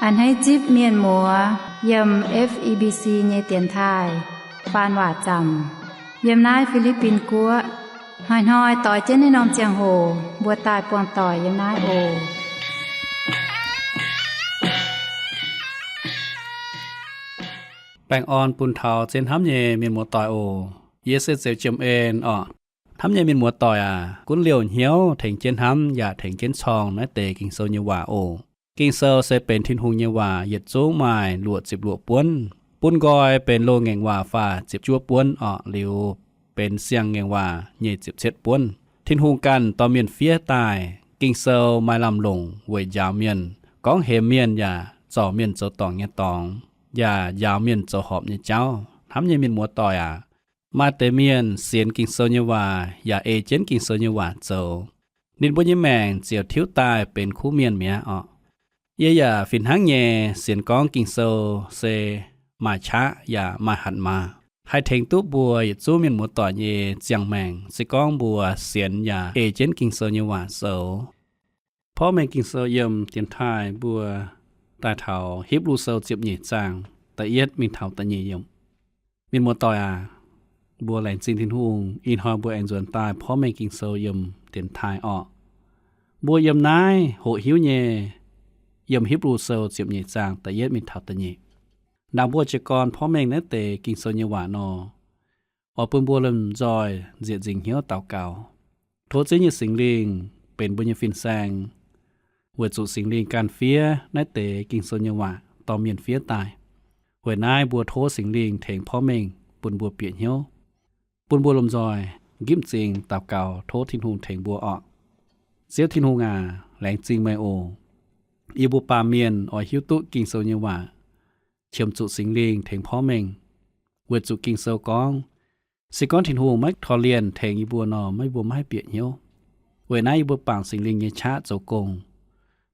A'hneiv zipv mienh muoz yiem F E B C nyei dienx taaih faan waac zaamc yiem naaiv Fi^li^bin Guoqv. Hnoi-hnoi doix jienv naaiv norm ziangh hoc mbuo daaih buangh doic yiem naaiv oc. Baengh orn bun taux zien hnamv nyei mienh muoz doic oc. Yie se Zeux Jiem En orqc. Hnamv nyei mienh muoz doic aac, gunv liouh hnyouv tengx jienv hnamv yaac tengx jienv corng naaiv deix Ging-Sou nyei waac oc. Ging-Sou se benx Tin-Hungh nyei waac, yietc zungv maaih luoqc ziepc luoqc buonv. Bun nqoi benx loz-ngaengc waac faah ziepc juov buonv orqc, liuz benx siang-ngaengc waac nyei ziepc cietv buonv. Tin-Hungh ganh dorh mienh fiev daaih. Ging-Sou maaih lamh longc weic njaaux mienh, gorngv hemx mienh yaac zorc mienh zoux dorngc nyei dorngx, yaac njaaux mienh zoux horpc nyei jauv. Hnamv nyei mienh muoz doic aac, maaih deix mienh sienx Ging-Sou nyei waac yaac ei jienv Ging-Sou nyei waac zoux, ninh mbuo nyei maengc ziouc tiuv daaih benx kuv mienh mi'aqv orqc. Yie yaac fih hnangv nyei sienx gorngv Ging-Sou se maaih qaqv yaac maaih hatc maaz, haih tengx duqv mbuo yietc zungv mienh muoz doic nyei ziangh maengc, se gorngv mbuo sienx yaac ei jienv Ging-Sou nyei waac zoux. Porv mengh Ging-Sou yiem dienx taaih mbuo daaih taux Hipv^lu Sou ziepc nyeic zaang da'yietv mingh taux da'nyeic yiemc. Mienh muoz doic aac, mbuo laengz zingh Tin-Hungh ih hnoi mbuo aengx nzuonx daaih porv mengh Ging-Sou yiem dienx taaih orqc. Mbuo yiem naaiv hoqc hiuv nyei, yiem Hipv^lu Sou ziepc nyeic zaang da'yietv mingh taux da'nyeic. Ndaangc mbuo jiez gorn porv mengh naaiv deix Ging-Sou nyei waac nor, oix bun mbuo lomh nzoih nzieqc nzingc hnyouv daux gaux, tov Ziouv nyei Singx Lingh benx mbuo nyei fin-saeng, weic zuqc Singx Lingh ganh fiev naaiv deix Ging-Sou nyei waac dorh mienh fiev daaih. Weic naaiv mbuo tov Singx Lingh tengx porv mengh bun mbuo bieqc hnyouv, bun mbuo lomh nzoih nqipv m'zing daux gaux tov Tin-Hungh tengx mbuo orqc. Ziouv Tin-Hungh aac, laengz zingh meih oc. Yie mbuo baamh mienh oix hiuv duqv Ging-Sou nyei waac, qiemx zuqc Singx Lingh tengx porv mengh, weic zuqc Ging-Sou gorngv, se gorngv Tin-Hungh maiv korv-lienh tengx yie mbuo nor, maiv, yie mbuo maiv haih bieqc hnyouv. Weic naaiv yie mbuo bangc Singx Lingh nyei qaqv zoux gong,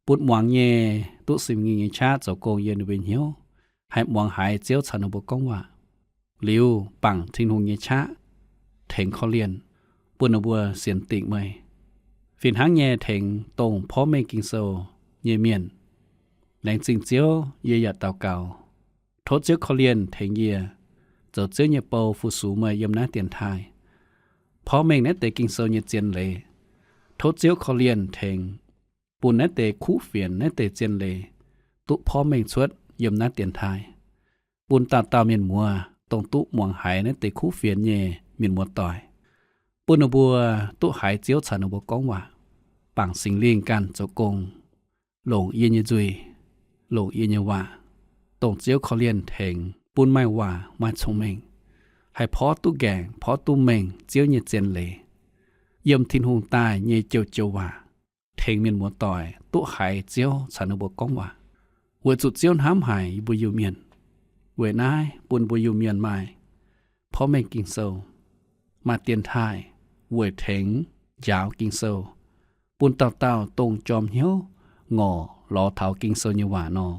bun muangx nyei duqv Singx Lingh nyei qaqv zoux gong yiem ninh mbuo hnyouv, haih muangx haiz Ziouv caux ninh mbuo gorngv waac. Liuz bangc Tin-Hungh nyei qaqv tengx korv-lienh, bun ninh mbuo sienx dingc meih. Fih hnangv nyei tengx dongh porv mengh Ging-Sou nyei mienh. Laengz zingh Ziouv, yie yaac daux gaux, tov Ziouv korv-lienh tengx yie zoux Ziouv nyei bou fu-sux meih yiem naaiv dienx taaih, porv mengh naaiv deix Ging-Sou nyei zien leiz. Tov Ziouv korv-lienh tengx bun naaiv deix kuv fienx, naaiv deix zien leiz duqv porv mengh cuotv yiem naaiv dienx taaih, bun dauh dauh mienh muoz dongh duqv muangx haiz naaiv deix kuv fienx nyei mienh muoz doic, bun ninh mbuo duqv haiz Ziouv caux ninh mbuo gorngv waac, bangc Singx Lingh ganh zoux gong, longc yie nyei nzuih, longc yie nyei waac, dongh Ziouv korv-lienh tengx bun maaih waac maaih cong-mengh, haih porv duqv nqaengc, porv duqv mengh Ziouv nyei zien leiz, yiem Tin-Hungh daaih nyei joux-joux waac, tengx mienh muoz doic duqv haiz Ziouv caux ninh mbuo gorngv waac. Weic zuqc Ziouv hnamv haic yie mbuo Iu-Mienh. Weic naaiv bun mbuo Iu-Mienh maaih porv mengh Ging-Sou, maaih dienx taaih weic tengx njaaux Ging-Sou, bun dauh dauh dongh jorm hnyouv ngorc lorz taux Ging-Sou nyei waac nor,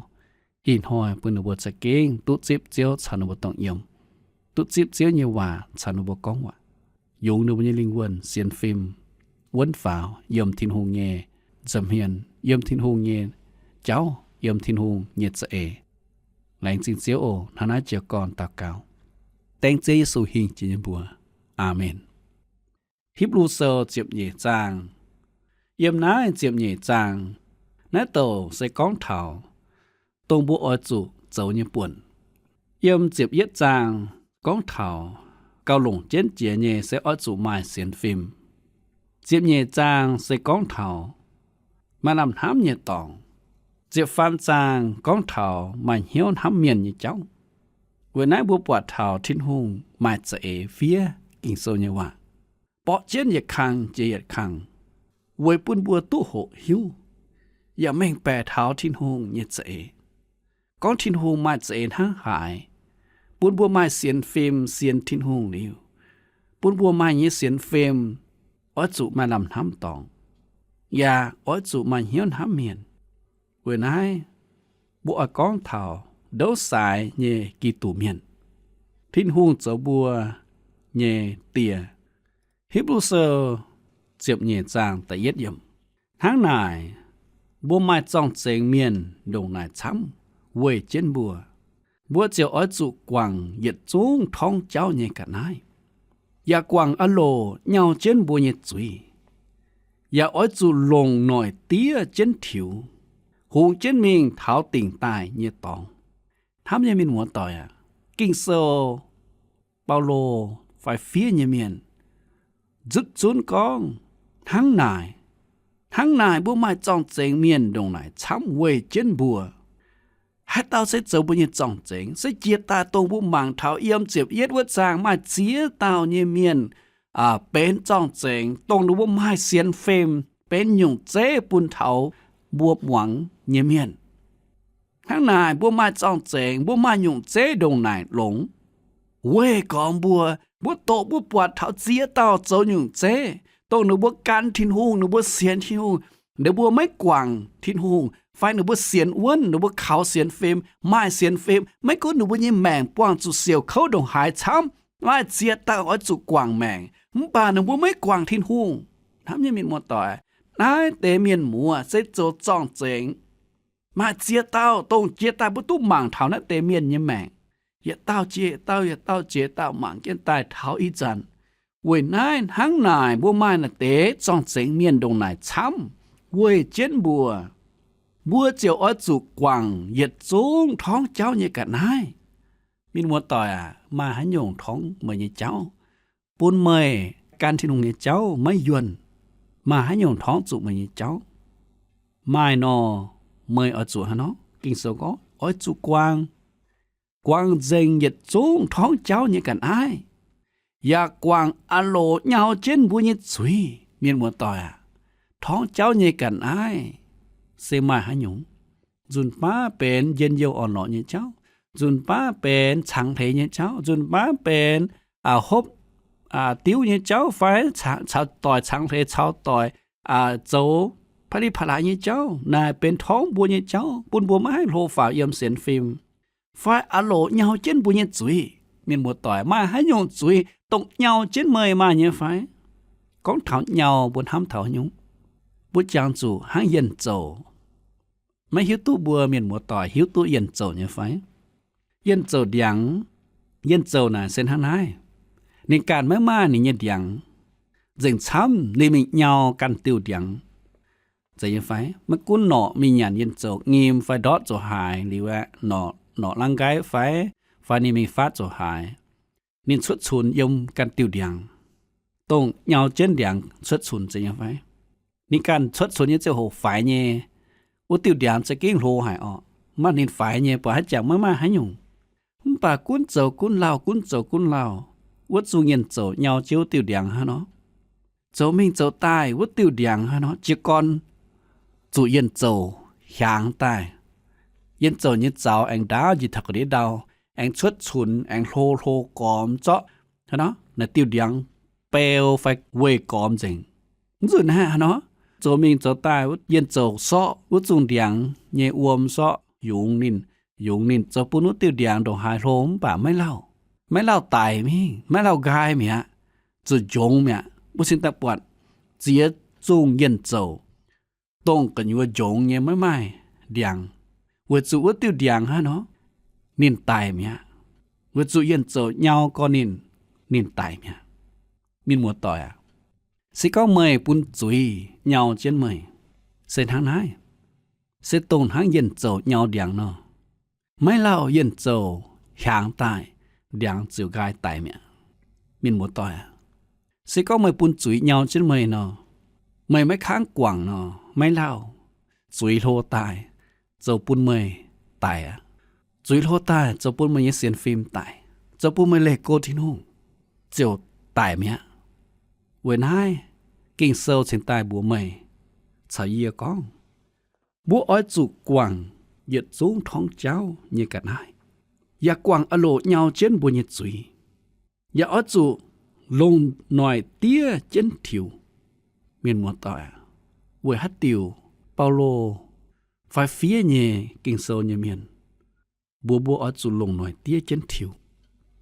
ih hnoi bun ninh mbuo za'gengh duqv zipv Ziouv caux ninh mbuo dongh yiem, duqv zipv Ziouv nyei waac caux ninh mbuo gorngv waac, yungz ninh mbuo nyei lingh wuonh sienx fim, wuonv faaux yiem Tin-Hungh nyei nza'hmien, yiem Tin-Hungh nyei jauv, yiem Tin-Hungh nyei za'eix. Laengz zingh Ziouv oc. Hnangv naaiv jiez gorn daux gaux, dengv Ziouv Yesu hingh jiex nyei mbuox. Aamen. Hipv^lu Sou ziepc nyeic zaang. Yiem naaiv ziepc nyeic zaang, naaiv douc se gorngv taux dongh mbuo oix zuqc zoux nyei buonc. Yiem ziepc yietv zaang gorngv taux gauh longc jienv jiex nyei se oix zuqc maaih sienx fim. Ziepc nyeic zaang se gorngv taux maaih lamh hnamv nyei dorngx. Ziepc faam zaang gorngv taux maaih hnyouv hnamv mienh nyei jauv. Weic naaiv mbuo buatc taux Tin-Hungh maaih za'eix fiev Ging-Sou nyei waac, borqv jienv yietc kang jiex yietc kang, weic bun mbuo duqv hoqc hiuv yaac mengh baeqc taux Tin-Hungh nyei za'eix. Gorngv Tin-Hungh maaih za'eix hnangv haaix, bun mbuo maaih sienx fim sienx Tin-Hungh liuz, bun mbuo maaih nyei sienx fim oix zuqc maaih lamh hnamv dorngx, yaac oix zuqc maaih hnyouv hnamv mienh. Weic naaiv, mbuo oix gorngv taux ndouv saaix nyei Giduc Mienh, Tin-Hungh zoux mbuo nyei Die. Hipv^lu Sou ziepc nyeic zaang da'yietv yiemc. Hnangv naaic, mbuo maaih zorng-zengx mienh ndongc naaic camv, weih jienv mbuo, mbuo ziouc oix zuqc guangc yietc zungv torngv jauv nyei ga'naaiv, yaac guangc aah loc nyau jienv mbuo nyei zuiz, yaac oix zuqc longc noic diev jienv tiux, hungx jienv mingh taux dingc daaih nyei dorngx. Hnamv nyei mienh muoz-doic aac, Ging-Sou Baulo fai fiev nyei mienh nzutv zunv gorngv, hnangv naaic, hnangv naaic mbuo maaih zorng-zengx mienh ndongc naaic camv weih jienv mbuo. Haaix dauh se zoux mbuo nyei zorng-zengx? Se jiex daaih dongh mbuo mangc taux yiem ziepc yietv wuov zaang maaih ziex dauh nyei mienh benx zorng-zengx, dongh ninh mbuo maaih sienx fim benx nyungc zeiv bun taux mbuo muangx nyei mienh. Hnangv naaic mbuo maaih zorng-zengx, mbuo maaih nyungc zeiv ndongc naaic longx, weih gormx mbuo, mbuo doqc mbuo buatc taux ziex dauh zoux nyungc zeiv, dongh ninh mbuo gan Tin-Hungh, ninh mbuo sienx Tin-Hungh, ninh mbuo maiv guangc Tin-Hungh, fai ninh mbuo sienx wuonv, ninh mbuo kaux sienx fim, maaih sienx fim, maiv gunv ninh mbuo nyei maengc buangh zuqc siouc kouv ndongc haaix camv, maaih ziex dauh oix zuqc guangc maengc, mv baac ninh mbuo maiv guangc Tin-Hungh. Hnamv nyei mienh muoz-doic, naaiv deix mienh muoz se zoux zorng-zengx. Maaih ziex dauh dongh jiex daaih mbuo duqv mangc taux naaiv deix mienh nyei maengc. Yietc dauh jiex yietc dauh, yietc dauh jiex yietc dauh mangc jienv daaih taux ih zanc. Weic naaiv hnangv naaic mbuo maaih naaiv deix zorng-zengx mienh ndongc naaic camv weih jienv mbuo, mbuo ziouc oix zuqc guangc yietc zungv torngv jauv nyei ga'naaiv. Mienh muoz-doic aac, maaih haaix nyungc torngv meih nyei jauv, bun meih gan Tin-Hungh nyei jauv maiv yuonh? Maaih haaix nyungc torngv zuqc meih nyei jauv? Maaih nor, meih oix zuqc haaix nor? Ging-Sou gorngv oix zuqc guangc, guangc nzengc yietc zungv torngv jauv nyei ga'naaiv, yaac guangc aah loc nyau jienv mbuo nyei zuiz. Mienh muoz-doic aac, torngv jauv nyei ga'naaiv se maaih haaix nyungc? Nzunc baav benx njien-youh orn-lorqc nyei jauv, nzunc baav benx cangx hleix nyei jauv, nzunc baav benx hopv diuv nyei jauv fai caux doic cangx hleix, caux doic zoux pa'li pa'laaix nyei jauv. Naaic benx torngv mbuo nyei jauv, bun mbuo maiv haih hlo faaux yiem sienx fim, fai aah loc nyau jienv mbuo nyei zuiz. Mienh muoz-doic, maaih haaix nyungc zuiz dongh nyau jienv meih maaih nyei fai? Gorngv taux nyau, mbuo hnamv taux haaix nyungc? Mbuo jangx zuqc hnangv yienh zoux. Maiv hiuv duqv mbuo mienh muoz-doic hiuv duqv yienh zoux nyei fai? Yienh zoux ndiangx, yienh zoux naaic se hnangv naaiv. Ninh ganh maiv maaih ninh nyei ndiangx, nzengc camv ninh mingh nyau ganh diuh ndiangx. Zeiz nyei fai? Maiv gunv norqc mingh nyanc yienh zoux nyim fai ndortv zoux haaix liuz aeqv, norqc, norqc laangh nqaiv fai, fai ninh mingh faatv zoux haaix, ninh cuotv cunx yiem ganh diuh ndiangx, dongh nyau jienv ndiangx cuotv cunx, zeiz nyei fai? Ninh ganh cuotv cunx nyei ziouc hoc faix nyei, wuov diuh ndiangx za'gengh hlo haic orqc, maaih ninh faix nyei, buatc haaix jangx maiv maaih haaix nyungc. Mv baac gunv zoux gunv lauh, gunv zoux gunv lauh, wuov zungh yienh zoux nyau jienv wuov diuh ndiangx hnangv nor. Zoux mingh zoux daaih wuov diuh ndiangx hnangv nor, jiez gorn zuqc yienh zoux hiaangx daaih. Yienh zoux nyei zaux aengx ndaauv njiec taux ga'ndiev ndau, aengx cuotv cunx, aengx hlo hlo gormx zorqv hnangv nor, naaic diuh ndiangx beu fai weih gormx nzengc. Mv nzunc hnangv nor, zoux mingh zoux daaih wuov yienh zoux sorqv wuov zungh ndiangx nyei wuom sorqv yungz ninh, yungz ninh, zoux bun wuov diuh ndiangx ndongc haaix hlo mv baac maiv lauh, maiv lauh daic mingh, maiv lauh nqaai mi'aqv, zuqc njongx mi'aqv. Mbuo cingx daaih buatc ziex zungh yienh zoux, dongh gu'nyuoz njongx nyei maiv maaih ndiangx, weic zuqc wuov diuh ndiangx hnangv nor, ninh daic mi'aqv. Weic zuqc yienh zoux nyau gorn ninh, ninh daic mi'aqv. Mienh muoz-doic aac, se gorngv meih bun zuiz nyau jienv meih, se hnangv naaiv, se dongh hnangv yienh zoux nyau ndiangx nor. Maiv lauh yienh zoux hiaangx daaih, ndiangx ziouc nqaai daic mi'aqv. Mienh muoz-doic aac, se gorngv meih bun zuiz nyau jienv meih nor, meih maiv kangv guangc nor, maiv lauh, zuiz hlo daaih zoux bun meih daic aqv. Zuiz hlo daaih zoux bun meih nyei sienx fim daic, zoux bun meih leih go Tin-Hungh, ziouc daic mi'aqv. Weic naaiv, Ging-Sou cingx daaih mbuox meih caux yie gorngv, mbuo oix zuqc guangc yietc zungv torngv jauv nyei ga'naaiv, yaac guangc aah loc nyau jienv mbuo nyei zuiz, yaac oix zuqc longc noic diev jienv tiux. Mienh muoz-doic aac, weic haaix diuc Baulo fai fiev nyei Ging-Sou nyei mienh mbuox mbuo oix zuqc longc noic diev jienv tiux,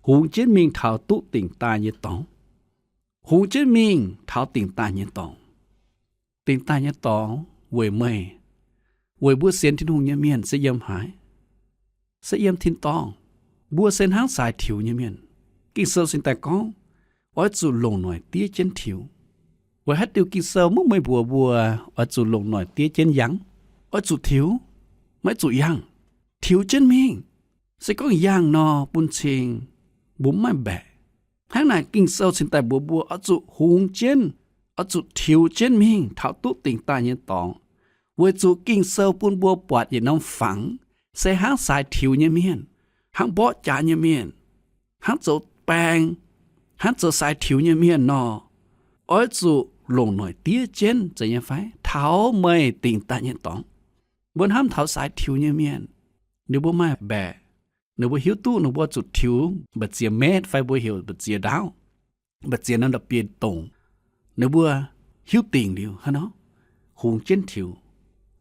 hungx jienv mingh taux duqv dingc daaih nyei dorngx? Hungx jienv mingh taux dingc daaih nyei dorngx. Dingc daaih nyei dorngx weic meih, weic mbuo sienx Tin-Hungh nyei mienh se yiem haaix? se yiem tin-dorngh. Mbuo se hnangv saaix tiux nyei mienh. Ging-Sou cingx daaih gorngv, oix zuqc longc noic diev jienv tiux. Weic haaix diuc Ging-Sou maiv meih mbuox mbuo oix zuqc longc noic diev jienv yangh? Oix zuqc tiux, maiv zuqc yangh. Tiux jienv mingh. Se gorngv yangh nor, bun cing mbuo maiv maaih mbaeqc. Hnangv naaic Ging-Sou cingx daaih mbuox mbuo oix zuqc hungx jienv, oix zuqc tiux jienv mingh taux duqv dingc daaih nyei dorngx. Weic zuqc Ging-Sou bun mbuo buatc yietc norm fangx se hnangv saaix tiux nyei mienh, hnangv mborqv jaax nyei mienh, hnangv zoux baeng, hnangv zoux saaix tiux nyei mienh nor, oix zuqc longc noic diev jienv, zeiz nyei fai, taux meih dingc daaih nyei dorngx. Mbuo hnamv taux saaix tiux nyei mienh, ninh mbuo maaih mbaeqc, ninh mbuo hiuv duqv ninh mbuo zuqc tiux mbu'ziex metv fai mbuo heuc mbu'ziex ndaauv, mbu'ziex norm nda'bienh dongc. Ninh mbuo hiuv dingc liuz hnangv nor, hungx jienv tiux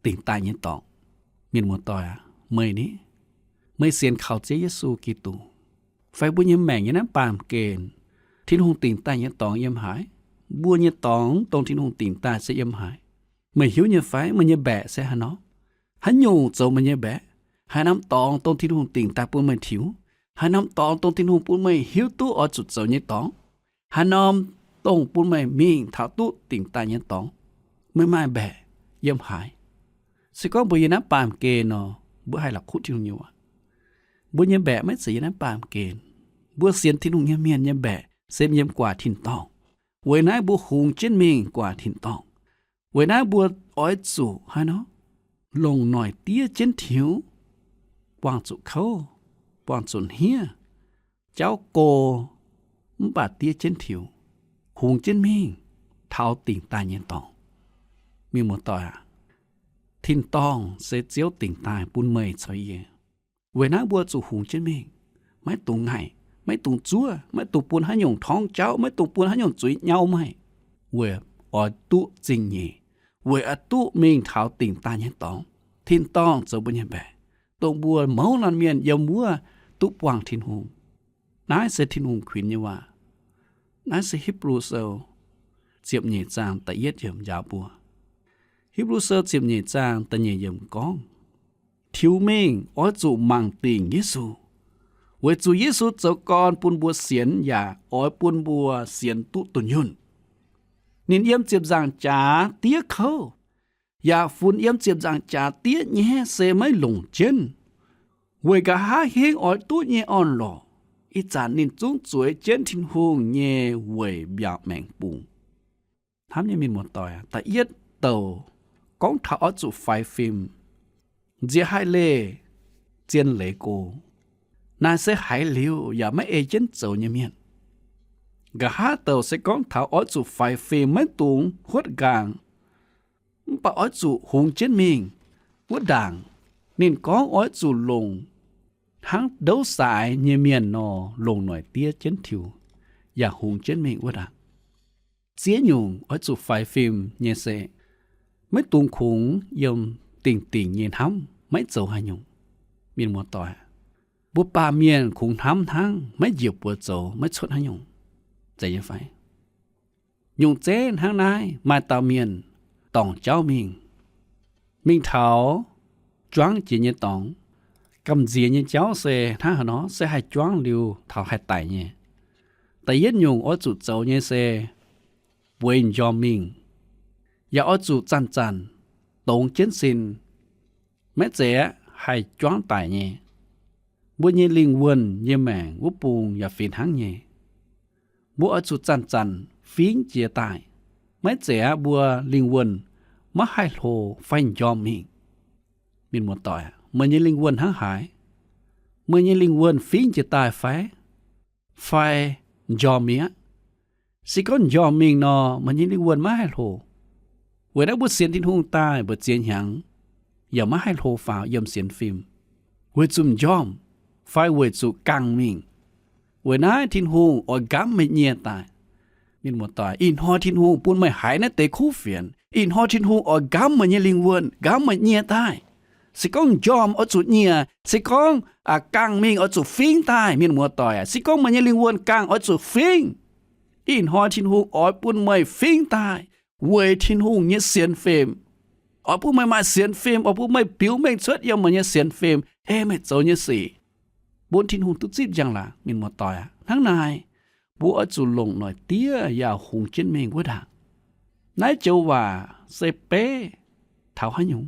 dingc daaih nyei dorngx. Mienh muoz-doic aac, meih ni, meih sienx kaux Ziouv Yesu Giduc, fai mbuo nyei maengc nyei naaiv baamh gen, Tin-Hungh dingc daaih nyei dorngx yiem haaix? Mbuo nyei dorngx dongh Tin-Hungh dingc daaih se yiem haaix? Meih hiuv nyei fai? Meih nyei mbaeqc se haaix nor? Haaix nyungc zoux meih nyei mbaeqc? Haaix norm dorngx dongh Tin-Hungh dingc daaih bun meih tiux? Haaix norm dorngx dongh Tin-Hungh bun meih hiuv duqv oix zuqc zoux nyei dorngx? Haaix norm dongh bun meih mingh taux duqv dingc daaih nyei dorngx? Meih maaih mbaeqc yiem haaix? Se gorngv mbuo yiem naaiv baamh gen nor, mbuo haih la'kuqv Tin-Hungh nyei waac. Mbuo nyei mbaeqc maiv zeiz yiem naaiv baamh gen. Mbuo sienx Tin-Hungh nyei mienh nyei mbaeqc se yiem guaax tin-dorngh. Weic naaiv mbuo hungx jienv mingh guaax tin-dorngh. Weic naaiv mbuo oix zuqc haaix nor? Longc noic diev jienv tiux, buangh zuqc kouv, buangh zuqc hniev, jauv go, mv baac diev jienv tiux, hungx jienv mingh taux dingc daaih nyei dorngx. Mienh muoz-doic aac, tin-dorngh se Ziouv dingc daaih bun meih caux yie. Weic naaiv mbuo zuqc hungx jienv mingh, maiv dungx ngaih, maiv dungx zuov, maiv dungx bun haaix nyungc torngv jauv, maiv dungx bun haaix nyungc zuiz nyau meih, weic oix duqv zingh nyeic, weic oix duqv mingh taux dingc daaih nyei dorngx. Tin-dorngh zoux mbuo nyei mbaeqc, dongh mbuo mouz laanh mienh yiem wuov duqv buangh Tin-Hungh. Naaiv se Tin-Hungh kuinx nyei waac. Naaiv se Hipv^lu Sou ziepc nyeic zaang da'yietv yiemc njaaux mbuo. Hipv^lu Sou ziepc nyeic zaang da'nyeic yiemc gorngv, tiux mingh oix zuqc mangc dingc Yesu, weic zuqc Yesu zoux gorn bun mbuo sienx yaac oix bun mbuo sienx duqv dunh yunh. Ninh yiem ziepc nzaangc jaax diev kouv, yaac funx yiem ziepc nzaangc jaax diev nyaiv se maiv longc jienv, weic nqa'haav hingv oix duqv nyei orn-lorqc. Ih zanc ninh zungv zueiz jienv Tin-Hungh nyei weic mbiaauc maengx bungx. Hnamv nyei mienh muoz-doic, da'yietv douc gorngv taux oix zuqc faix fim, nziex haih leih zien leiz go. Naaiv se haiz liuz yaac maiv ei jienv zoux nyei mienh. Nqa'haav douc se gorngv taux oix zuqc faix fim, maiv dungx huotv nqaang, mv baac oix zuqc hungx jienv mingh. Wuov ndaangc ninh gorngv oix zuqc longc hnangv ndouv saaix nyei mienh nor, longc noic diev jienv tiux yaac hungx jienv mingh wuov ndaangc. Ziex nyungc oix zuqc faix fim nyei se, maiv dungx kungx yiem dingc dingc nyei hnamv maiv zoux haaix nyungc. Mienh muoz-doic, mbuo baamh mienh kungx hnamv hnangv, maiv njiec buoz zoux, maiv cuotv haaix nyungc, zeiz nyei fai? Nyungc zeiv hnangv naaiv, maaih dauh mienh dorngc jauv mingh, mingh taux juangv jiex nyei dorngx. Gamh nziex nyei jauv se hnangv haaix nor? Se haih juangv liuz taux haih daic nyei. Da'yietv nyungc oix zuqc zoux nyei se bueix m'njormh mingh, yaac oix zuqc zanc-zanc dongz jienv sin, maiv zeiz aeqv, haih juangv daic nyei. Mbuo nyei lingh wuonh nyei maengc wuov bung yaac fih hnangv nyei. Mbuo oix zuqc zanc-zanc fingv jiez daaih, maiv zeiz aeqv, mbuo lingh wuonh maiv haih hlo fai m'njormh mingh. Mienh muoz-doic, meih nyei lingh wuonh hnangv haaix? Meih nyei lingh wuonh fingv jiez daaih fai? Fai m'njormh mingh aqv? Se gorngv m'njormh mingh nor, meih nyei lingh wuonh maiv haih hlo. Weic naaiv mbuo sienx Tin-Hungh daaih mbu'ziex hnyangx yaac maiv haih hlo faaux yiem sienx fim, weic zuqc m'njormh fai weic zuqc gangh mingh. Weic naaiv Tin-Hungh oix nqamv meih nyie daaih. Mienh muoz-doic, ih hnoi Tin-Hungh bun meih haiz naaiv deix kuv fienx. Ih hnoi Tin-Hungh oix nqamv meih nyei lingh wuonh, nqamv meih nyie daaih. Se gorngv m'njormh oix zuqc nyie, se gorngv gangh mingh oix zuqc fingv daaih. Mienh muoz-doic, se gorngv meih nyei lingh wuonh gangh oix zuqc fingv, ih hnoi Tin-Hungh oix bun meih fingv daaih weic Tin-Hungh nyei sienx fim. oix bun meih maaih sienx fim, oix bun meih biux mengh cuotv yiem meih nyei sienx fim ei meih zoux nyei sic, bun Tin-Hungh duqv zipv njang-laangc. Mienh muoz-doic aac, hnangv naaiv mbuo oix zuqc longc noic diev yaac hungx jienv mingh wuov ndaangc. Naaiv joux waac se beiv taux haaix nyungc?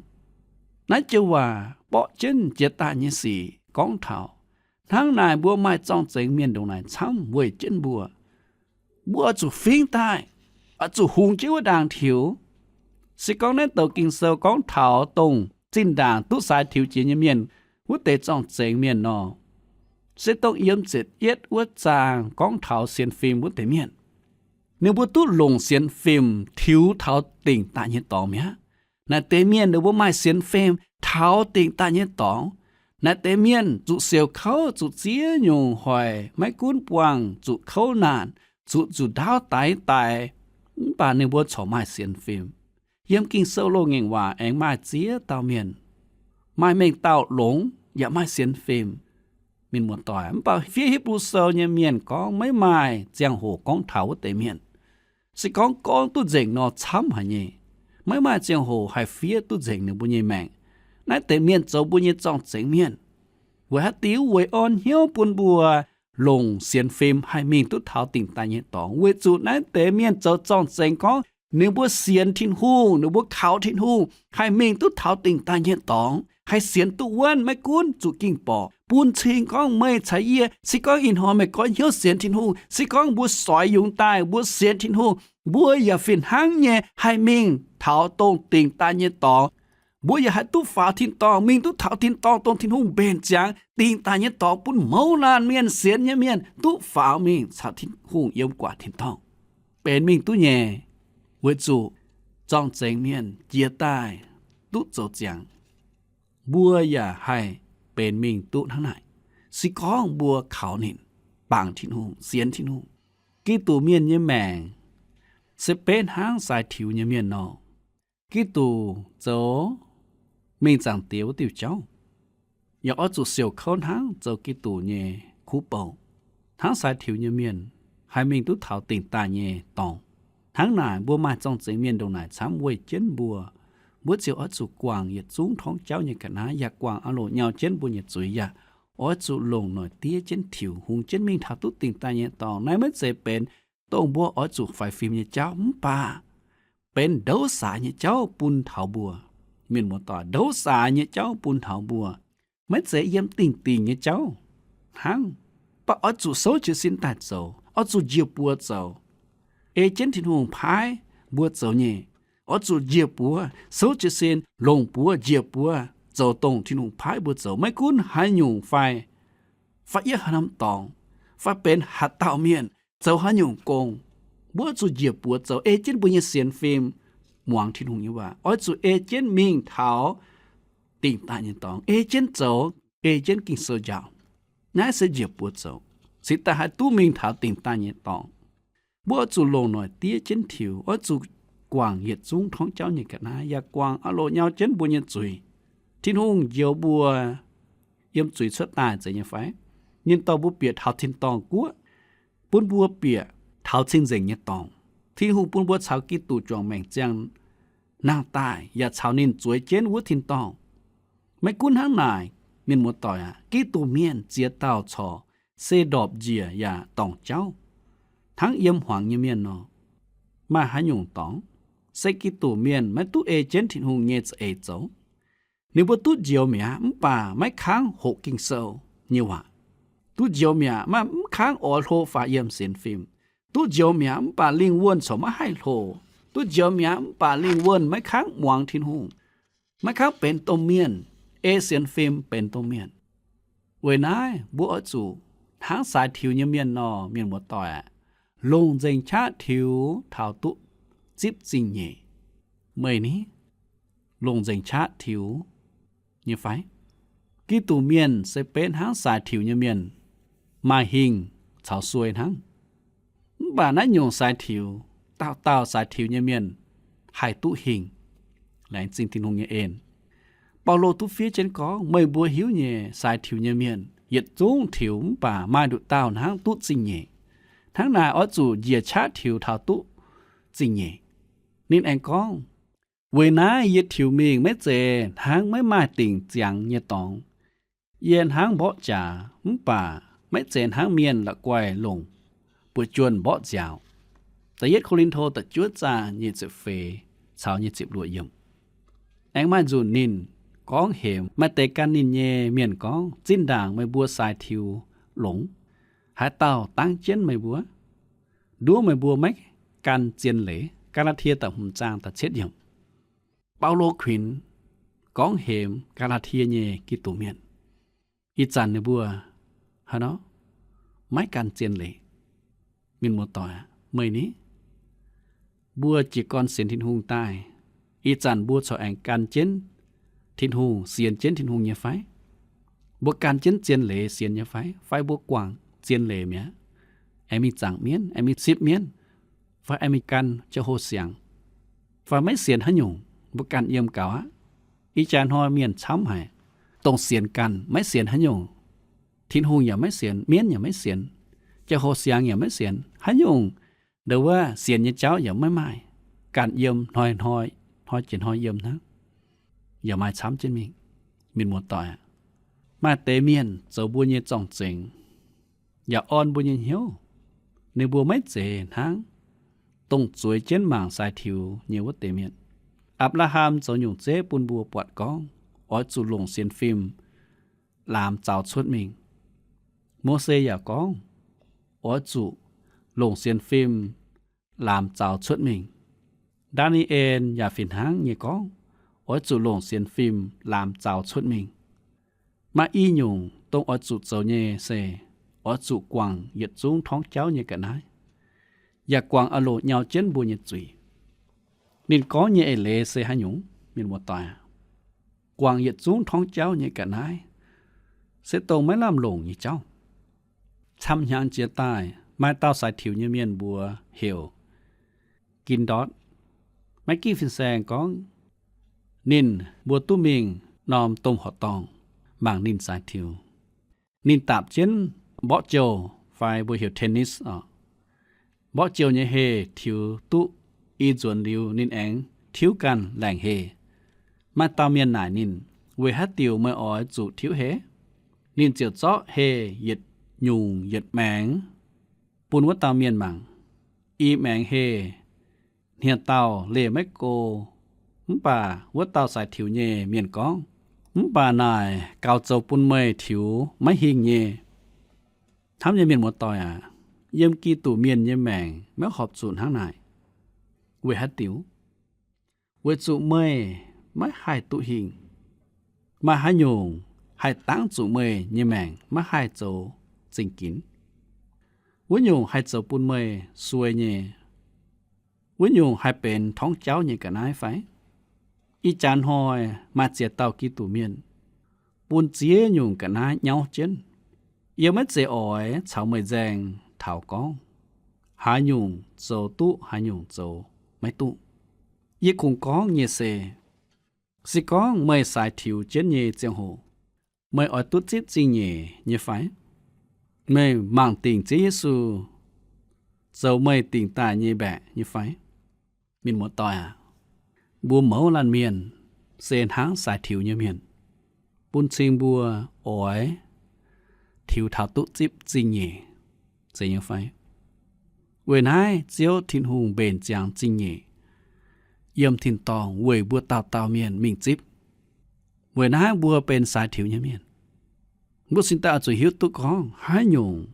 Naaiv joux waac borqv jienv jiex daaih nyei sic gorngv taux hnangv naaic mbuo maaih zorng-zengx mienh ndongc naaic camv weic jienv mbuo. Mbuo oix zuqc fingx daaih, oix zuqc hungx jienv wuov ndaangc tiux. Se gorngv naaiv douc Ging-Sou gorngv taux dongh zinh ndaangc duqv sai tiux jiex nyei mienh, wuov deix zorng-zengx mienh nor, se dongh yiem ziepc yietv wuov zaang gorngv taux sienx fim wuov deix mienh. Ninh mbuo duqv longc sienx fim tiux taux dingc daaih nyei dorngx mi'aqv. Naaiv deix mienh ninh mbuo maaih sienx fim taux dingc daaih nyei dorngx. Naaiv deix mienh zuqc siouc kouv, zuqc ziex nyungc hoic, maiv gunv buangh zuqc kouv naanc, zuqc nzuqc ndaauv daix daic, mv baac ninh mbuo corc maaih sienx fim. Yiem Ging-Sou loz-ngaengc waac aengx maaih ziex dauh mienh, maaih mengh dauh longx yaac maaih sienx fim, mienh muoz-doic. Mv baac fiev Hipv^lu Sou nyei mienh gorngv maiv maaih ziangh hoc gorngv taux wuov deix mienh. Se gorngv gorngv duqv nzengc nor camv haic nyei. Maiv maaih ziangh hoc haih fiev duqv nzengc ninh mbuo nyei maengc. Naaiv deix mienh zoux mbuo nyei zorng-zengx mienh. Weic haaix diuc? Weic orn hnyouv bun mbuo longc sienx fim haih mingh duqv taux dingc daaih nyei dorngx. Weic zuqc naaiv deix mienh zoux zorng-zengx gorngv ninh mbuo sienx Tin-Hungh, ninh mbuo kaux Tin-Hungh haih mingh duqv taux dingc daaih nyei dorngx, haih sienx duqv wuonv, maiv gunv zuqc ging-borqc, bun cing gorngv meih caux yie, se gorngv ih hnoi meih goiv hnyouv sienx Tin-Hungh, se gorngv mbuo soix yungz daaih mbuo sienx Tin-Hungh, mbuo yaac fih hnangv nyei haih mingh taux dongh dingc daaih nyei dorngx. Mbuo yaac haih duqv faaux tin-dorngh, mingh duqv taux tin-dorngh dongh Tin-Hungh mbenc ziangx dingc daaih nyei dorngx, bun mouz laanh mienh, sienx nyei mienh duqv faaux mingh caux Tin-Hungh yiem gu'nguaaic tin-dorngh benx mingh duqv nyei. Weic zuqc zorng-zengx mienh jiex daaih duqv zoux ziangx. Mbuo yaac haih benx mingh duqv hnangv naaic, se gorngv mbuo kaux ninh, bangc Tin-Hungh, sienx Tin-Hungh. Giduc mienh nyei maengc se beiv hnangv sai tiux nyei mienh nor. Giduc zoux mingh Zaangc Diex wuov diuh jauv, yaac oix zuqc siouc kouv hnangv zoux Giduc nyei kuv bou, hnangv sai tiux nyei mienh haih mingh duqv taux dingc daaih nyei dorngx. Hnangv naaic, mbuo maaih zorng-zengx mienh ndongc naaic camv weih jienv mbuo, mbuo ziouc oix zuqc guangc yietc zungv torngv jauv nyei ga'naaiv, yaac guangc aah loc nyau jienv mbuo nyei zuiz, yaac oix zuqc longc noic diev jienv tiux, hungx jienv mingh taux duqv dingc daaih nyei dorngx. Naaiv maiv zeiz benx dongh mbuo oix zuqc faix fim nyei jauv, mv baac benx ndouv saax nyei jauv bun taux mbuo. Mienh muoz-doic, ndouv saax nyei jauv bun taux mbuo, maiv zeiz yiem dingh dingc nyei jauv hnangv. Mv baac oix zuqc souv jiez sin daaih zoux, oix zuqc njiec buoz zoux, ei jienv Tin-Hungh paaiv mbuo zoux nyei. Oix zuqc njiec buoz, souv jiez sin, longc buoz, njiec buoz zoux dongh Tin-Hungh paaiv mbuo zoux, maiv gunv haaix nyungc fai, fai yiem haaix norm dorngx, fai benx haaix dauh mienh, zoux haaix nyungc gong, mbuo oix zuqc njiec buoz zoux, ei jienv mbuo nyei sienx fim muangx Tin-Hungh nyei waac. Oix zuqc ei jienv mingh taux dingc daaih nyei dorngx, ei jienv zoux, ei jienv Ging-Sou njaaux. Naaiv se njiec buoz zoux, cingx daaih haih duqv mingh taux dingc daaih nyei dorngx. Mbuo oix zuqc longc noic diev jienv tiux, oix zuqc guangc yietc zungv torngv jauv nyei ga'naaiv, yaac guangc aah loc nyau jienv mbuo nyei zuiz. Tin-Hungh njoux mbuo yiem zuiz cuotv daaih zeiz nyei fai? Ninh dorh mbuo bieqc taux tin-dorngh guoqv, bun mbuo bieqc taux cing-nzengc nyei dorngx. Tin-Hungh bun mbuo caux Giduc juangc maengc ziangh nangh daaih, yaac caux ninh zueiz jienv wuov tin-dorngh. Maiv gunv hnangv naaic, mienh muoz-doic aac, Giduc mienh ziex dauh corc se ndorpc njiec yaac dorngc jauv, hnangv yiem hmuangx nyei mienh nor. Maaih haaix nyungc dorngx? Se Giduc mienh maiv duqv ei jienv Tin-Hungh nyei za'eix zoux. Ninh mbuo duqv njoux mi'aqv, mv baac maiv kangv hoqc Ging-Sou nyei waac. Duqv njoux mi'aqv, maiv, mv kangv oix hlo faaux yiem sienx fim. Duqv njoux mi'aqv, mv baac lingh wuonh corc maiv haih hlo. Duqv njoux mi'aqv, mv baac lingh wuonh maiv kangv muangx Tin-Hungh, maiv kangv benx domh mienh, ei sienx fim benx domh mienh. Weic naaiv mbuo oix zuqc hnangv saaix tiux nyei mienh nor, mienh muoz-doic aac, longc nzengc qaqv tiux taux duqv zipv zingh nyeic. Meih ni, longc nzengc qaqv tiux nyei fai? Giduc mienh se benx hnangv saaix tiux nyei mienh, maaih hingh caux suei hnangv. Mv baac naaiv nyungc saaix tiux, dauh dauh saaix tiux nyei mienh haih duqv hingh. Laengz zingh Tin-Hungh nyei en. Baulo duqv fiev jienv gorngv, meih mbuo hiuv nyei, saaix tiux nyei mienh yietc zungv tiux, mv baac maaih nduqc dauh hnangv duqv zingh nyeic. Hnangv naaic, oix zuqc njiec qaqv tiux taux duqv zingh nyeic. Ninh aengx gorngv, Weic naaiv yie tiux mingh maiv zeiz hnangv maiv maaih dingc ziangx nyei dorngx. Yie hnangv mborqv jaax, mv baac maiv zeiz hnangv mienh la'guaih longc buoz-juonh mborqv nziaaux. Da'yietv Ko^lin^to da'juov zaah nyic ziepc feix caux nyic ziepc luoqc yiemc. Aengx maaih nzunc ninh gorngv hemx maaih deix gan ninh nyei mienh gorngv, Zinh ndaangc meih mbuo sai tiux longx, haaix dauh dangv jienv meih mbuo? Nduov meih mbuo maiv gan zien leiz. Gaa^laa^tie da'hmz zaang da'cietv yiemc. Baulo kuinx gorngv hemx Gaa^laa^tie nyei Giduc mienh. Ih zanc ninh mbuo haaix nor maiv gan zien leiz. Mienh muoz-doic aac, meih ni, mbuo jiez gorn sienx Tin-Hungh daaih, ih zanc mbuo corc aengx gan jienv Tin-Hungh, sienx jienv Tin-Hungh nyei fai? Mbuo gan jienv zien leiz sienx nyei fai? Fai mbuo guangc zien leiz mi'aqv, aengx mingh zaangc mienv, aengx mingh sipv mienv, fai aengx mingh gan jauv-hoh siangx, fai maiv sienx haaix nyungc, mbuo ganh yiem gaux aqv. Ih jaax hnoi mienh camv haic, dongh sienx ganh, maiv sienx haaix nyungc. Tin-Hungh yaac maiv sienx, mienv yaac maiv sienx, jauv-hoh siangx yaac maiv sienx, haaix nyungc nduov wuov sienx nyei jauv yaac maiv maaih, ganh yiem hnoi-hnoi, hnoi jiex hnoi yiem hnangv. Yaac maaih camv jienv mingh. Mienh muoz-doic aac, maaih deix mienh zoux mbuo nyei zorng-zengx, yaac orn mbuo nyei hnyouv. Ninh mbuo maiv zeiz hnangv dongh zueiz jienv mangc sai tiux nyei wuov deix mienh. Apc^laa^ham zoux nyungc zeiv bun mbuo buatc gorngv oix zuqc longc sienx fim laamx zaux cuotv mingh. Mose yaac gorngv oix zuqc longc sienx fim laamx zaux cuotv mingh. Ndaa^ni^en yaac fih hnangv nyei gorngv oix zuqc longc sienx fim laamx zaux cuotv mingh. Maaih i nyungc dongh oix zuqc zoux nyei se oix zuqc guangc yietc zungv torngv jauv nyei ga'naaiv, yaac guangc aah loc nyau jienv mbuo nyei zuiz. Ninh gorngv nyei eix leiz se haaix nyungc, mienh muoz-doic aac? Guangc yietc zungv torngv jauv nyei ga'naaiv se dongh maiv lamh longc nyei jauv. Camv hnyangx jiex daaih maaih dauh sai tiux nyei mienh mbuox heuc Gin Ndortv. Maiv ginv fin-saeng gorngv ninh mbuo duqv mingh norm domh horqc dorngh mangc ninh sai tiux. Ninh daapc jienv mborqv jouh fai mbuo heuc tennis oc. Mborqv jouh nyei heh tiux duqv i nzuonx liuz, ninh aengx tiuv ganh laengc heh. Maaih dauh mienh naaic ninh, Weic haaix diuc meih oix zuqc tiuv heh? Ninh ziouc zorqv heh yietc nyungc yietc maengx bun wuov dauh mienh mangc. I maengx heh hniev-daauh leih maiv go. Mv baac wuov dauh sai tiux nyei mienh gorngv, Mv baac naaic gaux zoux bun meih tiux maiv hingh nyei. Hnamv nyei mienh muoz-doic aac, yiem Giduc mienh nyei maengc maiv horpc zuqc hnangv naaic. Weic haaix diuc? Weic zuqc meih maiv haih duqv hingh. Maaih haaix nyungc haih dangv zuqc meih nyei maengc maiv haih zoux zingh ginx? Wuov nyungc haih zoux bun meih suei nyei? Wuov nyungc haih benx torngv jauv nyei ga'naaiv fai? Ih jaax hnoi maaih ziex dauh Giduc mienh bun ziex nyungc ga'naaiv nyauv jienv. Yie maiv zeiz oix caux meih nzaeng taux gorngv haaix nyungc zoux duqv, haaix nyungc zoux maiv duqv. Yie kungx gorngv nyei se, se gorngv meih sai tiux jienv nyei ziangh hoc, meih oix duqv zipv zingh nyeic nyei fai? Meih mangc dingc Ziouv Yesu zoux meih dingc daaih nyei mbaeqc nyei fai? Mienh muoz-doic aac, mbuo mouz laanh mienh se hnangv sai tiux nyei mienh, bun cing mbuo oix tiux taux duqv zipv zingh nyeic, zeiz nyei fai? Weic naaiv Ziouv Tin-Hungh mbenc ziangx zingh nyeic yiem tin-dorngh weic mbuo dauh dauh mienh mingh zipv. Weic naaiv mbuo benx sai tiux nyei mienh, mbuo cingx daaih oix zuqc hiuv duqv gorngv haaix nyungc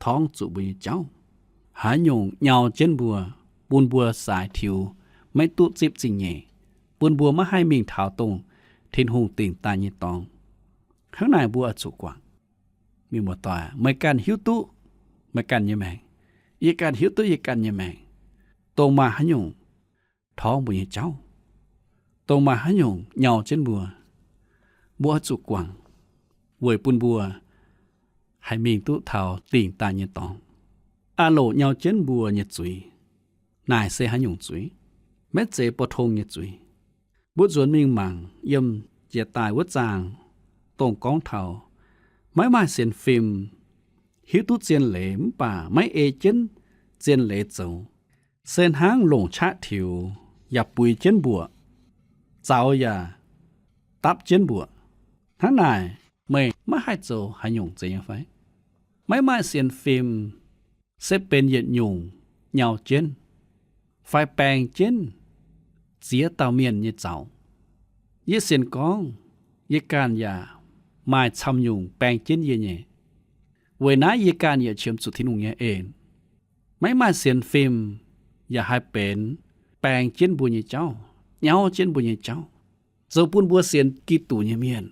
torngv zuqc mbuo nyei jauv, haaix nyungc nyau jienv mbuo, bun mbuo sai tiux maiv duqv zipv zingh nyeic, bun mbuo maiv haih mingh taux dongh Tin-Hungh dingc daaih nyei dorngx. Hnangv naaic mbuo oix zuqc guangc. Mienh muoz-doic, meih ganh hiuv duqv meih ganh nyei maengc, yie ganh hiuv duqv yie ganh nyei maengc, dongh maaih haaix nyungc torngv mbuo nyei jauv, dongh maaih haaix nyungc nyau jienv mbuo, mbuo oix zuqc guangc, weic bun mbuo haih mingh duqv taux dingc daaih nyei dorngx. Aah loc nyau jienv mbuo nyei zuiz. Naaic se haaix nyungc zuiz? Maiv zeiz pou-tong nyei zuiz. Mbuo nzuonx mingh mangc yiem jiex daaih wuov zaang, dongh gorngv taux maiv maaih sienx fim, hiuv duqv zien leiz mv baac maiv ei jienv zien leiz zoux, se hnangv longc qaqv tiux yaac buix jienv mbuoqc, zaux yaac dapv jienv mbuoqc. Hnangv naaic, meih maiv haih zoux haaix nyungc zeiz nyei fai? Maiv maaih sienx fim, se benx yietc nyungc nyau jienv fai baeng jienv ziex dauh mienh nyei zaux. Yie sienx gorngv yie ganh yaac maaih camv nyungc baeng jienv yie nyei. Weic naaiv yie ganh yaac qiemx zuqc Tin-Hungh nyei en. Maiv maaih sienx fim yaac haih benx baeng jienv mbuo nyei jauv, nyau jienv mbuo nyei jauv, zoux bun mbuo sienx Giduc nyei mienh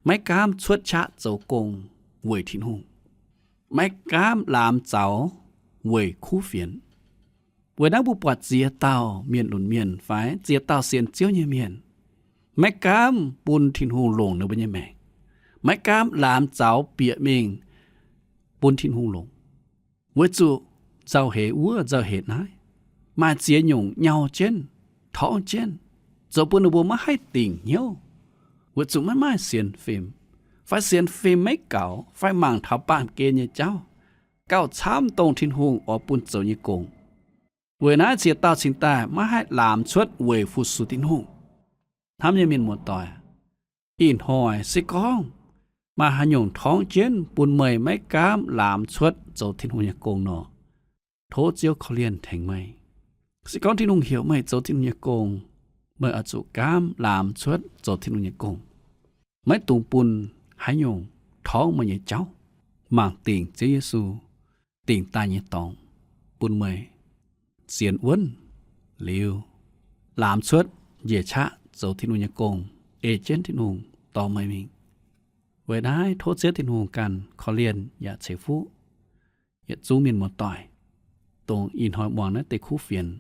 maiv gaamv cuotv qaqv zoux gong weic Tin-Hungh, maiv gaamv laamx zaux weic kuv fienx. Weic naaiv mbuo buatc ziex dauh mienh lunx mienh fai ziex dauh sienx Ziouv nyei mienh maiv gaamv bun Tin-Hungh longc ninh mbuo nyei maengc, maiv gaamv laamx zaux bieqc mingh bun Tin-Hungh longc. Weic zuqc nzauh heix wuov nzauh heix naaiv, maaih ziex nyungc nyau jienv, torngv jienv, zoux bun ninh mbuo maiv haih dingc hnyouv, weic zuqc maiv maaih sienx fim, fai sienx fim maiv gaux, fai mangc taux baamh gen nyei jauv gauh camv dongh Tin-Hungh oix bun zoux nyei gong. Weic naaiv ziex dauh cingx daaih maiv haih laamx cuotv weic fu-sux Tin-Hungh. Hnamv nyei mienh muoz-doic, ih hnoi se gorngv maaih haaix nyungc torngv jienv bun meih maiv gaamv laamx cuotv zoux Tin-Hungh nyei gong nor, tov Ziouv korv-lienh tengx meih. Se gorngv Tin-Hungh heuc meih zoux Tin-Hungh nyei gong, meih oix zuqc gaamv laamx cuotv zoux Tin-Hungh nyei gong. Maiv dungx bun haaix nyungc torngv meih nyei jauv. Mangc dingc Ziouv Yesu dingc daaih nyei dorngx bun meih sienx wuonv liuz, laamx cuotv njiec qaqv zoux Tin-Hungh nyei gong, ei jienv Tin-Hungh dorh meih mingh. Weic naaiv tov Ziouv Tin-Hungh ganh korv-lienh yaac ceix fuqv yietc zungv mienh muoz-doic, dongh ih hnoi muangx naaiv deix kuv fienx.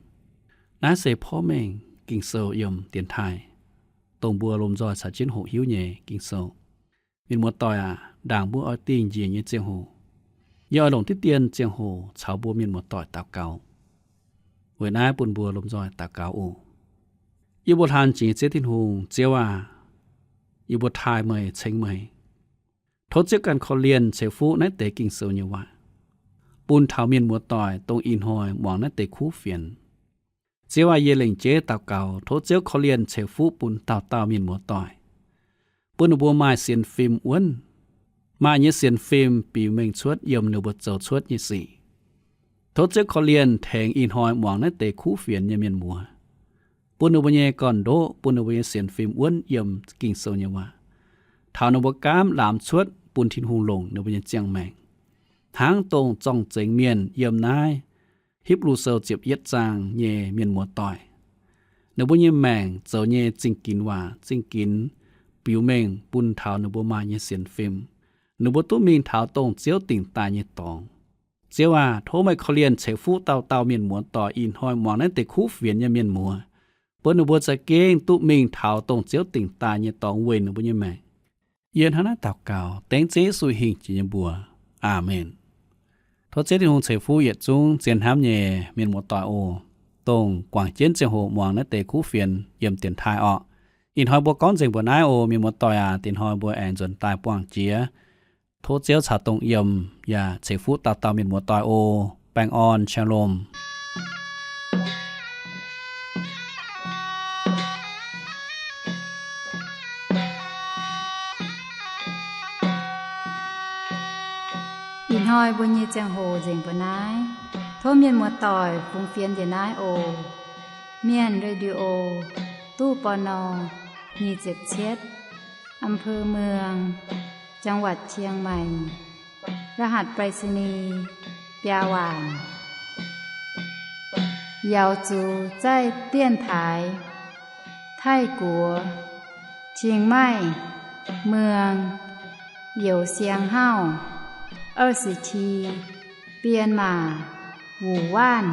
Naaiv se porv mengh Ging-Sou yiem dienx taaih, dongh mbuo lomh nzoih caux jienv hoqc hiuv nyei Ging-Sou. Mienh muoz-doic aac, ndaangc mbuo oix dingh njiec nyei ziangh hoc, yie oix longc diqv dien ziangh hoc caux mbuo mienh muoz-doic daux gaux. Weic naaiv bun mbuo lomh nzoih daux gaux oc. Yie mbuo hlan jiex nyei Ziouv Tin-Hungh, Ziouv aah! Yie mbuo taaih meih, ceng meih. Tov Ziouv ganh korv-lienh ceix fuqv naaiv deix Ging-Sou nyei waac bun taux mienh muoz-doic, dongh ih hnoi muangx naaiv deix kuv fienx. Ziouv aah! Yie lengc jeiv daux gaux tov Ziouv korv-lienh ceix fuqv bun dauh dauh mienh muoz-doic, bun ninh mbuo maaih sienx fim wuonv, maaih nyei sienx fim biux mengh cuotv yiem ninh mbuo zoux cuotv nyei sic. Tov Ziouv korv-lienh tengx ih hnoi muangx naaiv deix kuv fienx nyei mienh muoz, bun ninh mbuo nyei gorn-ndoqv, bun ninh mbuo nyei sienx fim wuonv yiem Ging-Sou nyei waac, taux ninh mbuo gaamv laamx cuotv bun Tin-Hungh longc ninh mbuo nyei ziangh maengc, hnangv dongh zorng-zengx mienh yiem naaiv Hipv^lu Sou ziepc yietv zaang nyei mienh muoz-doic. Ninh mbuo nyei maengc zoux nyei zingh ginx waac zingh ginx biux mengh bun taux ninh mbuo maaih nyei sienx fim, ninh mbuo duqv mingh taux dongh Ziouv dingc daaih nyei dorngx. Ziouv aah! Tov meih korv-lienh ceix fuqv dauh dauh mienh muoz-doic ih hnoi muangx naaiv deix kuv fienx nyei mienh muoz, bun ninh mbuo za'gengh duqv mingh taux dongh Ziouv dingc daaih nyei dorngx weic ninh mbuo nyei maengc. Yie hnangv naaiv daux gaux dengv Ziouv Yesu hingh jiex nyei mbuox. Aamen. Tov Ziouv Tin-Hungh ceix fuqv yietc zungv zien hnamv nyei mienh muoz-doic oc, dongh guangc jienv ziangh hoc muangx naaiv deix kuv fienx yiem dienx taaih orqc. Ih hnoi mbuo gorngv nzengc mbuo naaiv oc. Mienh muoz-doic aac, dingc hnoi mbuo aengx nzuonx daaih buangh jiex. Tov Ziouv caux dongh yiem yaac ceix fuqv dauh dauh mienh muoz-doic oc. Baengh orn, shalom. Ih hnoi mbuo nyei ziangh hoc nzengc mbuo naaiv. Tov mienh muoz-doic fungx fienx njiec naaiv oc. Mienh Radio, ตู้ ปณ. nyic ziepc cietv, อำเภอเมือง จังหวัดเชียงใหม่ รหัสไปรษณีย์ biaa waanc. Yaux zuqc zaih dienx taaix Taiv-Guoqv, Chiang Mai, เมือง Youc Siang Hauv, 二十七, Bienh Maac, Wuc Waanv.